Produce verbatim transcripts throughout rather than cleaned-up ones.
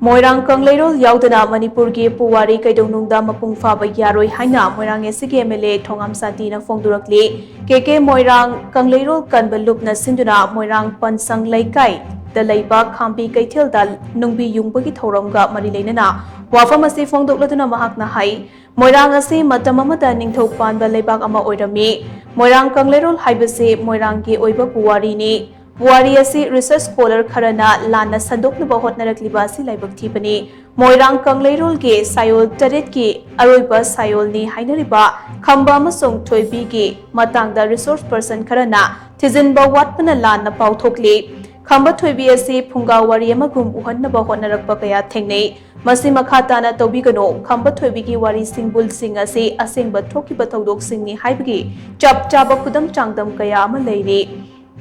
ꯃꯣꯏꯔꯥꯡ ꯀꯪꯂꯩꯔꯣꯜ ꯌꯥꯎꯗꯅ ꯃꯅꯤꯄꯨꯔꯒꯤ ꯄꯨꯋꯥꯔꯤ ꯀꯩꯗꯧꯅꯨꯡꯗ ꯃꯄꯨꯡ ꯐꯥꯕ ꯌꯥꯔꯣꯏ ꯍꯥꯏꯅ ꯃꯣꯏꯔꯥꯡ ꯑꯦꯁ ꯁꯤꯒꯤ ꯑꯦꯝ ꯑꯦꯜ ꯑꯦ ꯊꯣꯉꯥꯝ ꯁꯥꯟꯇꯤꯅ ꯐꯣꯡꯗꯣꯔꯛꯂꯤ꯫ ꯀꯦ ꯀꯦ ꯃꯣꯏꯔꯥꯡ ꯀꯪꯂꯩꯔꯣꯜ ꯀꯟꯕ ꯂꯨꯞꯅ ꯁꯤꯟꯗꯨꯅ ꯃꯣꯏꯔꯥꯡ ꯄꯟꯁꯪ ꯂꯩꯀꯥꯏꯗ ꯂꯩꯕ ꯈꯥꯝꯕꯤ ꯀꯩꯊꯦꯜꯗ ꯅꯨꯡꯕꯤ ꯌꯨꯡꯕꯒꯤ ꯊꯧꯔꯝꯒ ꯃꯔꯤ ꯂꯩꯅꯅ ꯋꯥꯐꯝ ꯑꯁꯤ ꯐꯣꯡꯗꯣꯛꯂꯗꯨꯅ ꯃꯍꯥꯛꯅ ꯍꯥꯏ, ꯃꯣꯏꯔꯥꯡ ꯑꯁꯤ ꯃꯇꯝ ꯑꯃꯗ ꯅꯤꯡꯊꯧ ꯄꯥꯟꯕ ꯂꯩꯕꯥꯛ ꯑꯃ ꯑꯣꯏꯔꯝꯃꯤ꯫ ꯃꯣꯏꯔꯥꯡ ꯀꯪꯂꯩꯔꯣꯜ ꯍꯥꯏꯕꯁꯤ ꯃꯣꯏꯔꯥꯡꯒꯤ ꯑꯣꯏꯕ ꯄꯨꯋꯥꯔꯤꯅꯤ꯫ ꯄꯨꯋꯥꯔꯤ ꯑꯁꯤ research scholar ꯈꯔꯅ ꯂꯥꯟꯅ ꯁꯟꯗꯣꯛꯅꯕ ꯍꯣꯠꯅꯔꯛꯂꯤꯕ ꯑꯁꯤ ꯂꯥꯏꯕꯛ ꯊꯤꯕꯅꯤ꯫ ꯃꯣꯏꯔꯥꯡ ꯀꯪꯂꯩꯔꯣꯜꯒꯤ ꯁꯥꯌꯣꯜ ꯇꯔꯦꯠꯀꯤ ꯑꯔꯣꯏꯕ ꯁꯥꯌꯣꯜꯅꯤ ꯍꯥꯏꯅꯔꯤꯕ ꯈꯝꯕ ꯑꯃꯁꯨꯡ ꯊꯣꯏꯕꯤꯒꯤ ꯃꯇꯥꯡꯗ resource person ꯈꯔꯅ ꯊꯤꯖꯤꯟꯕ ꯋꯥꯠꯄꯅ ꯂꯥꯟꯅ ꯄꯥꯎꯊꯣꯛꯂꯤ꯫ ꯈꯝꯕ ꯊꯣꯏꯕꯤ ꯑꯁꯤ ꯐꯨꯡꯒꯥ ꯋꯥꯔꯤ ꯑꯃꯒꯨꯝ ꯎꯍꯟꯅꯕ ꯍꯣꯠꯅꯔꯛꯄ ꯀꯌꯥ ꯊꯦꯡꯅꯩ꯫ ꯃꯁꯤ ꯃꯈꯥ ꯇꯥꯅ ꯇꯧꯕꯤꯒꯅꯨ꯫ ꯈꯝꯕ ꯊꯣꯏꯕꯤꯒꯤ ꯋꯥꯔꯤ ꯁꯤꯡꯕꯨꯜꯁꯤꯡ ꯑꯁꯤ ꯑꯁꯦꯡꯕ ꯊꯣꯛꯈꯤꯕ ꯊꯧꯗꯣꯛꯁꯤꯡꯅꯤ ꯍꯥꯏꯕꯒꯤ ꯆꯞ ꯆꯥꯕ ꯈꯨꯗꯝ ꯆꯥꯡꯗꯝ ꯀꯌꯥ ꯑꯃ ꯂꯩꯔꯤ꯫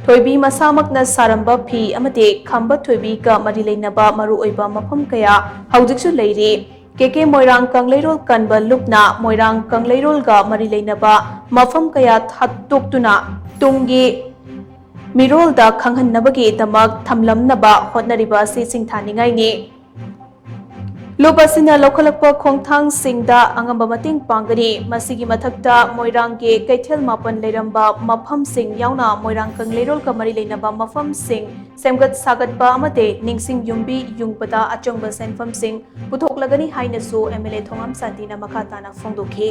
ꯊꯣꯏꯕꯤ ꯃꯁꯥꯃꯛꯅ ꯁꯥꯔꯝꯕ ꯐꯤ ꯑꯃꯗꯤ ꯈꯝꯕ ꯊꯣꯏꯕꯤꯒ ꯃꯔꯤ ꯂꯩꯅꯕ ꯃꯔꯨꯑꯣꯏꯕ ꯃꯐꯝ ꯀꯌꯥ ꯍꯧꯖꯤꯛꯁꯨ ꯂꯩꯔꯤ꯫ ꯀꯦ ꯀꯦ ꯃꯣꯏꯔꯥꯡ ꯀꯪꯂꯩꯔꯣꯜ ꯀꯟꯕ ꯂꯨꯞꯅ ꯃꯣꯏꯔꯥꯡ ꯀꯪꯂꯩꯔꯣꯜꯒ ꯃꯔꯤ ꯂꯩꯅꯕ ꯃꯐꯝ ꯀꯌꯥ ꯊꯥꯗꯣꯛꯇꯨꯅ ꯇꯨꯡꯒꯤ ꯃꯤꯔꯣꯜꯗ ꯈꯪꯍꯟꯅꯕꯒꯤꯗꯃꯛ ꯊꯝꯂꯝꯅꯕ ꯍꯣꯠꯅꯔꯤꯕ ꯑꯁꯤ ꯁꯤꯡꯊꯥꯅꯤꯡꯉꯥꯏꯅꯤ꯫ ꯂꯨꯞ ꯑꯁꯤꯅ ꯂꯧꯈꯠꯂꯛꯄ ꯈꯣꯡꯊꯥꯡꯁꯤꯡꯗ ꯑꯉꯝꯕ ꯃꯇꯦꯡ ꯄꯥꯡꯒꯅꯤ꯫ ꯃꯁꯤꯒꯤ ꯃꯊꯛꯇ ꯃꯣꯏꯔꯥꯡꯒꯤ ꯀꯩꯊꯦꯜ ꯃꯥꯄꯟ ꯂꯩꯔꯝꯕ ꯃꯐꯝꯁꯤꯡ ꯌꯥꯎꯅ ꯃꯣꯏꯔꯥꯡ ꯀꯪꯂꯩꯔꯣꯜꯒ ꯃꯔꯤ ꯂꯩꯅꯕ ꯃꯐꯝꯁꯤꯡ ꯁꯦꯝꯒꯠ ꯁꯥꯒꯠꯄ ꯑꯃꯗꯤ ꯅꯤꯡꯁꯤꯡ ꯌꯨꯝꯕꯤ ꯌꯨꯡꯕꯗ ꯑꯆꯪꯕ ꯁꯦꯟꯐꯝꯁꯤꯡ ꯄꯨꯊꯣꯛꯂꯒꯅꯤ ꯍꯥꯏꯅꯁꯨ ꯑꯦꯝ ꯑꯦꯜ ꯑꯦ ꯊꯣꯉꯥꯝ ꯁꯥꯟꯇꯤꯅ ꯃꯈꯥ ꯇꯥꯅ ꯐꯣꯡꯗꯣꯛꯈꯤ꯫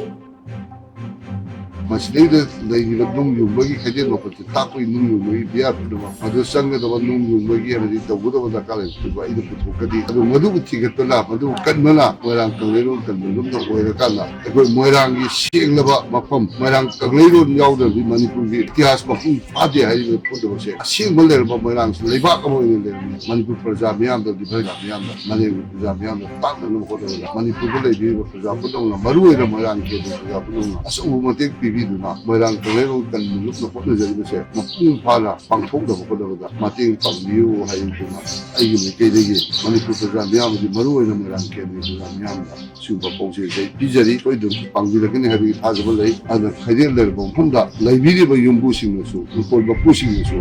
ꯃꯁꯤꯗꯩꯗ ꯂꯩꯔꯤꯕ ꯅꯨꯡ ꯌꯨꯡꯕꯒꯤ ꯈꯩꯗꯦꯜ ꯃꯥꯄꯟꯁꯦ ꯇꯥꯛꯄꯒꯤ ꯅꯨꯡ ꯌꯨꯡꯕꯒꯤ ꯕꯤꯌꯥ ꯄꯨꯝꯅꯃꯛ ꯃꯗꯨ ꯆꯪꯒꯗꯕ ꯅꯨꯡ ꯌꯨꯡꯕꯒꯤ ꯑꯃꯗꯤ ꯇꯧꯒꯗꯕ ꯗꯔꯀꯥꯔ ꯂꯩꯕꯗꯨ ꯑꯩꯅ ꯄꯨꯊꯣꯛꯀꯅꯤ꯫ ꯑꯗꯨ ꯃꯗꯨꯕꯨ ꯊꯤꯒꯠꯄꯅ, ꯃꯗꯨꯕꯨ ꯀꯟꯕꯅ ꯃꯣꯏꯔꯥꯡ ꯀꯪꯂꯩꯔꯣꯜ ꯀꯟꯕ ꯂꯨꯞꯅ ꯑꯣꯏꯔꯀꯥꯟꯗ ꯑꯩꯈꯣꯏ ꯃꯣꯏꯔꯥꯡꯒꯤ ꯁꯦꯡꯂꯕ ꯃꯐꯝ, ꯃꯣꯏꯔꯥꯡ ꯀꯪꯂꯩꯔꯣꯜ ꯌꯥꯎꯗ꯭ꯔꯗꯤ ꯃꯅꯤꯄꯨꯔꯒꯤ ꯏꯇꯤꯍꯥꯁ ꯃꯄꯨꯡ ꯐꯥꯗꯦ ꯍꯥꯏꯔꯤꯕ ꯄꯣꯠꯇꯨꯃꯁꯦ ꯑꯁꯦꯡꯕ ꯂꯩꯔꯝꯕ ꯃꯣꯏꯔꯥꯡꯁꯤ ꯂꯩꯕꯥꯛ ꯑꯃ ꯑꯣꯏꯅ ꯂꯩꯔꯝꯃꯤ꯫ ꯃꯅꯤꯄꯨꯔ ꯄ꯭ꯔꯖꯥ ꯃꯤꯌꯥꯝꯗ, ꯄ꯭ꯔꯖꯥ ꯃꯤꯌꯥꯝꯗ, ꯃꯥꯂꯦꯝꯒꯤ ꯄ꯭ꯔꯖꯥ ꯃꯤꯌꯥꯝꯗ ꯇꯥꯛꯅꯅꯕ ꯍꯣꯠꯅꯕꯗ ꯃꯅꯤꯄꯨꯔꯗ ꯂꯩꯕꯤꯔꯤꯕ ꯄ꯭ꯔꯖꯥ ꯄꯨꯝꯅꯃꯛꯅ, ꯃꯔꯨꯑꯣꯏꯅ ꯃꯣꯏꯔꯥꯡ ꯀꯦꯟꯗ꯭ꯔ ꯄ꯭ꯔꯖꯥ ꯄꯨꯝꯅꯃꯛꯅ ꯑꯆꯧꯕ ꯃꯇꯦꯡ ꯄꯤꯕꯤ꯫ ꯑꯗꯨꯅ ꯃꯣꯏꯔꯥꯡ ꯀꯪꯂꯩꯔꯣꯜ ꯀꯟꯕ ꯂꯨꯞꯅ ꯍꯣꯠꯅꯖꯔꯤꯕꯁꯦ ꯃꯄꯨꯡ ꯐꯥꯅ ꯄꯥꯡꯊꯣꯛꯅꯕ ꯍꯣꯠꯅꯕꯗ ꯃꯇꯦꯡ ꯄꯥꯡꯕꯤꯌꯨ ꯍꯥꯏꯗꯨꯅ ꯑꯩꯒꯤ ꯃꯥꯏꯀꯩꯗꯒꯤ ꯃꯅꯤꯄꯨꯔ ꯄ꯭ꯔꯖꯥ ꯃꯤꯌꯥꯝ ꯑꯃꯗꯤ ꯃꯔꯨꯑꯣꯏꯅ ꯃꯣꯏꯔꯥꯡ ꯀꯦꯟꯗ꯭ꯔꯒꯤ ꯄ꯭ꯔꯖꯥ ꯃꯤꯌꯥꯝꯗ ꯁꯤꯒꯨꯝꯕ ꯄꯥꯎꯖꯦꯜꯁꯦ ꯑꯩ ꯄꯤꯖꯔꯤ꯫ ꯁꯣꯏꯗꯅ ꯄꯥꯡꯕꯤꯔꯛꯀꯅꯤ ꯍꯥꯏꯕꯒꯤ ꯊꯥꯖꯕ ꯂꯩ꯫ ꯑꯗꯨꯅ ꯈꯩꯔꯦꯜ ꯂꯩꯔꯕ ꯃꯐꯝꯗ ꯂꯩꯕꯤꯔꯤꯕ ꯌꯨꯝꯕꯨꯁꯤꯡꯅꯁꯨ, ꯏꯪꯈꯣꯜ ꯃꯄꯨꯁꯤꯡꯅꯁꯨ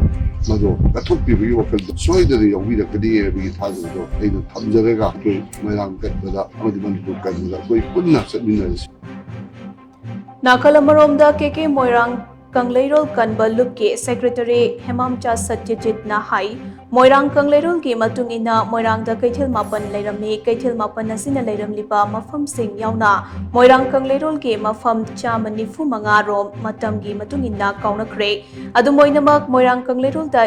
ꯃꯗꯨ ꯀꯠꯊꯣꯛꯄꯤꯕꯒꯤ ꯋꯥꯈꯜꯗ ꯁꯣꯏꯗꯅ ꯌꯥꯎꯕꯤꯔꯛꯀꯅꯤ ꯍꯥꯏꯕꯒꯤ ꯊꯥꯖꯕꯗꯣ ꯑꯩꯅ ꯊꯝꯖꯔꯒ ꯑꯩꯈꯣꯏ ꯃꯣꯏꯔꯥꯡ ꯀꯟꯕꯗ ꯑꯃꯗꯤ ꯃꯅꯤꯄꯨꯔ ꯀꯟꯕꯗ ꯑꯩꯈꯣꯏ ꯄꯨꯟꯅ ꯆꯠꯃꯤꯟꯅꯔꯁꯤ꯫ ꯅꯥꯀꯜ ꯑꯃꯔꯣꯝꯗ ꯀꯦ ꯀꯦ ꯃꯣꯏꯔꯥꯡ ꯀꯪꯂꯩꯔꯣꯜ ꯀꯟꯕ ꯂꯨꯞꯀꯤ ꯁꯦꯀ꯭ꯔꯦꯇꯔꯤ ꯍꯦꯃꯥꯝꯆꯥ ꯁꯠꯌꯖꯤꯠꯅ ꯍꯥꯏ, ꯃꯣꯏꯔꯥꯡ ꯀꯪꯂꯩꯔꯣꯜꯒꯤ ꯃꯇꯨꯡ ꯏꯟꯅ ꯃꯣꯏꯔꯥꯡꯗ ꯀꯩꯊꯦꯜ ꯃꯥꯄꯟ ꯂꯩꯔꯝꯃꯤ꯫ ꯀꯩꯊꯦꯜ ꯃꯥꯄꯟ ꯑꯁꯤꯅ ꯂꯩꯔꯝꯂꯤꯕ ꯃꯐꯝꯁꯤꯡ ꯌꯥꯎꯅ ꯃꯣꯏꯔꯥꯡ ꯀꯪꯂꯩꯔꯣꯜꯒꯤ ꯃꯐꯝ ꯆꯥꯝꯃ ꯅꯤꯐꯨ ꯃꯉꯥ ꯔꯣꯝ ꯃꯇꯝꯒꯤ ꯃꯇꯨꯡ ꯏꯟꯅ ꯀꯥꯎꯅꯈ꯭ꯔꯦ꯫ ꯑꯗꯨꯝ ꯑꯣꯏꯅꯃꯛ ꯃꯣꯏꯔꯥꯡ ꯀꯪꯂꯩꯔꯣꯜꯗ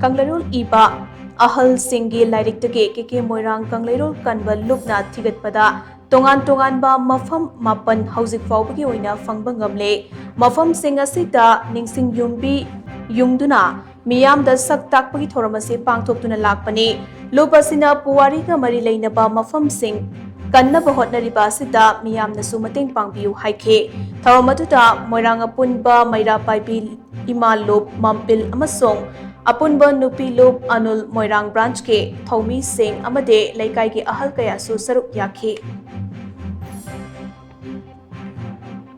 ꯀꯪꯂꯩꯔꯣꯜ ꯏꯕ ꯑꯍꯜꯁꯤꯡꯒꯤ ꯂꯥꯏꯔꯤꯛꯇꯒꯤ ꯀꯦ ꯀꯦ ꯃꯣꯏꯔꯥꯡ ꯀꯪꯂꯩꯔꯣꯜ ꯀꯟꯕ ꯂꯨꯞꯅ ꯊꯤꯒꯠꯄꯗ ꯇꯣꯉꯥꯟ ꯇꯣꯉꯥꯟꯕ ꯃꯐꯝ ꯃꯥꯄꯟ ꯍꯧꯖꯤꯛ ꯐꯥꯎꯕꯒꯤ ꯑꯣꯏꯅ ꯐꯪꯕ ꯉꯝꯂꯦ꯫ ꯃꯐꯝꯁꯤꯡ ꯑꯁꯤꯗ ꯅꯤꯡꯁꯤꯡ ꯌꯨꯝꯕꯤ ꯌꯨꯡꯗꯨꯅ ꯃꯤꯌꯥꯝꯗ ꯁꯛ ꯇꯥꯛꯄꯒꯤ ꯊꯧꯔꯝ ꯑꯁꯤ ꯄꯥꯡꯊꯣꯛꯇꯨꯅ ꯂꯥꯛꯄꯅꯤ꯫ ꯂꯨꯞ ꯑꯁꯤꯅ ꯄꯨꯋꯥꯔꯤꯒ ꯃꯔꯤ ꯂꯩꯅꯕ ꯃꯐꯝꯁꯤꯡ ꯀꯟꯅꯕ ꯍꯣꯠꯅꯔꯤꯕ ꯑꯁꯤꯗ ꯃꯤꯌꯥꯝꯅꯁꯨ ꯃꯇꯦꯡ ꯄꯥꯡꯕꯤꯌꯨ ꯍꯥꯏꯈꯤ꯫ ꯊꯧꯔꯝ ꯑꯗꯨꯗ ꯃꯣꯏꯔꯥꯡ ꯑꯄꯨꯟꯕ ꯃꯩꯔꯥ ꯄꯥꯏꯕꯤ ꯏꯃꯥ ꯂꯨꯞ, ꯃꯝꯄꯤꯜ ꯑꯃꯁꯨꯡ ꯑꯄꯨꯟꯕ ꯅꯨꯄꯤ ꯂꯨꯞ ꯑꯅꯨꯜ ꯃꯣꯏꯔꯥꯡ ꯕ꯭ꯔꯥꯟꯆꯀꯤ ꯊꯧꯃꯤꯁꯤꯡ ꯑꯃꯗꯤ ꯂꯩꯀꯥꯏꯒꯤ ꯑꯍꯜ ꯀꯌꯥꯁꯨ ꯁꯔꯨꯛ ꯌꯥꯈꯤ꯫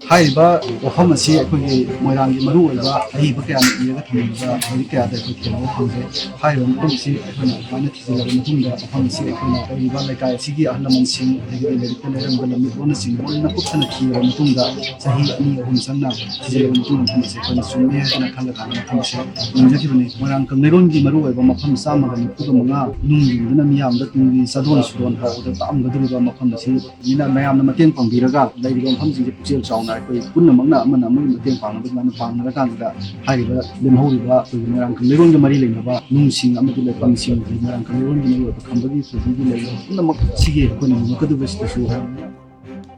ꯍꯥꯏꯔꯤꯕ ꯋꯥꯐꯝ ꯑꯁꯤ ꯑꯩꯈꯣꯏꯒꯤ ꯃꯣꯏꯔꯥꯡꯒꯤ ꯃꯔꯨꯑꯣꯏꯕ ꯑꯍꯩꯕ ꯀꯌꯥꯅ ꯏꯔꯒ ꯊꯝꯂꯤꯕ ꯂꯥꯏꯔꯤꯛ ꯀꯌꯥꯗ ꯑꯩꯈꯣꯏ ꯊꯦꯡꯅꯕ ꯐꯪꯖꯩ꯫ ꯍꯥꯏꯔꯤꯕ ꯃꯐꯝ ꯑꯁꯤ ꯑꯩꯈꯣꯏꯅ ꯑꯗꯨꯃꯥꯏꯅ ꯊꯤꯖꯤꯜꯂꯕ ꯃꯇꯨꯡꯗ ꯃꯐꯝ ꯑꯁꯤ ꯑꯩꯈꯣꯏꯅ ꯂꯩꯔꯤꯕ ꯂꯩꯀꯥꯏ ꯑꯁꯤꯒꯤ ꯑꯍꯜ ꯂꯃꯟꯁꯤꯡ ꯑꯗꯒꯤꯗꯤ ꯂꯥꯏꯔꯤꯛꯇ ꯂꯩꯔꯝꯕ ꯂꯝꯃꯤꯠꯂꯣꯟꯅꯆꯤꯡꯕ ꯃꯨꯟꯅ ꯀꯨꯞꯊꯅ ꯊꯤꯔꯕ ꯃꯇꯨꯡꯗ ꯆꯍꯤ ꯑꯅꯤ ꯑꯍꯨꯝ ꯆꯪꯅ ꯊꯤꯖꯤꯜꯂꯕ ꯃꯇꯨꯡꯗ ꯃꯐꯝ ꯑꯁꯤ ꯑꯩꯈꯣꯏꯅ ꯆꯨꯝꯃꯦ ꯍꯥꯏꯗꯅ ꯈꯜꯂꯀꯥꯟꯗ ꯃꯐꯝ ꯑꯁꯤ ꯌꯦꯡꯖꯈꯤꯕꯅꯤ꯫ ꯃꯣꯏꯔꯥꯡ ꯀꯪꯂꯩꯔꯣꯟꯒꯤ ꯃꯔꯨꯑꯣꯏꯕ ꯃꯐꯝ ꯆꯥꯝꯃꯒ ꯅꯤꯐꯨꯒ ꯃꯉꯥ ꯅꯨꯡ ꯂꯤꯡꯗꯨꯅ ꯃꯤꯌꯥꯝꯗ ꯇꯨꯡꯒꯤ ꯆꯥꯗꯣꯟ ꯁꯨꯔꯣꯟ ꯐꯥꯎꯕꯗ ꯇꯥꯛꯑꯝꯒꯗꯧꯔꯤꯕ ꯃꯐꯝ ꯑꯁꯤ ꯃꯤꯅ ꯃꯌꯥꯝꯅ ꯃꯇꯦꯡ ꯄꯥꯡꯕꯤꯔꯒ ꯂꯩꯔꯤꯕ ꯃꯐꯝꯁꯤꯡꯁꯦ ꯄꯨꯛꯆꯦꯜ ꯆꯥꯎꯅ ꯑꯩꯈꯣꯏ ꯄꯨꯝꯅꯃꯛꯅ ꯑꯃꯅ ꯑꯃꯒꯤ ꯃꯇꯦꯡ ꯄꯥꯡꯅꯕ ꯑꯗꯨꯃꯥꯏꯅ ꯄꯥꯡꯅꯔꯀꯥꯟꯁꯤꯗ ꯍꯥꯏꯔꯤꯕ ꯂꯦꯝꯍꯧꯔꯤꯕ ꯑꯩꯈꯣꯏꯒꯤ ꯃꯣꯏꯔꯥꯡ ꯀꯪꯂꯩꯔꯣꯟꯒ ꯃꯔꯤ ꯂꯩꯅꯕ ꯅꯨꯡꯁꯤꯡ ꯑꯃꯗꯤ ꯂꯩꯐꯝꯁꯤꯡ, ꯑꯩꯈꯣꯏ ꯃꯣꯏꯔꯥꯡ ꯀꯪꯂꯩꯔꯣꯟꯒꯤ ꯃꯔꯨꯑꯣꯏꯕ ꯈꯝꯕꯒꯤ ꯄꯨꯈ꯭ꯔꯤꯒꯤ ꯂꯩꯔꯤꯕ ꯄꯨꯝꯅꯃꯛ ꯁꯤꯒꯤ ꯑꯩꯈꯣꯏꯅ ꯌꯦꯡꯉꯛꯀꯗꯧꯕꯁꯤꯗꯁꯨ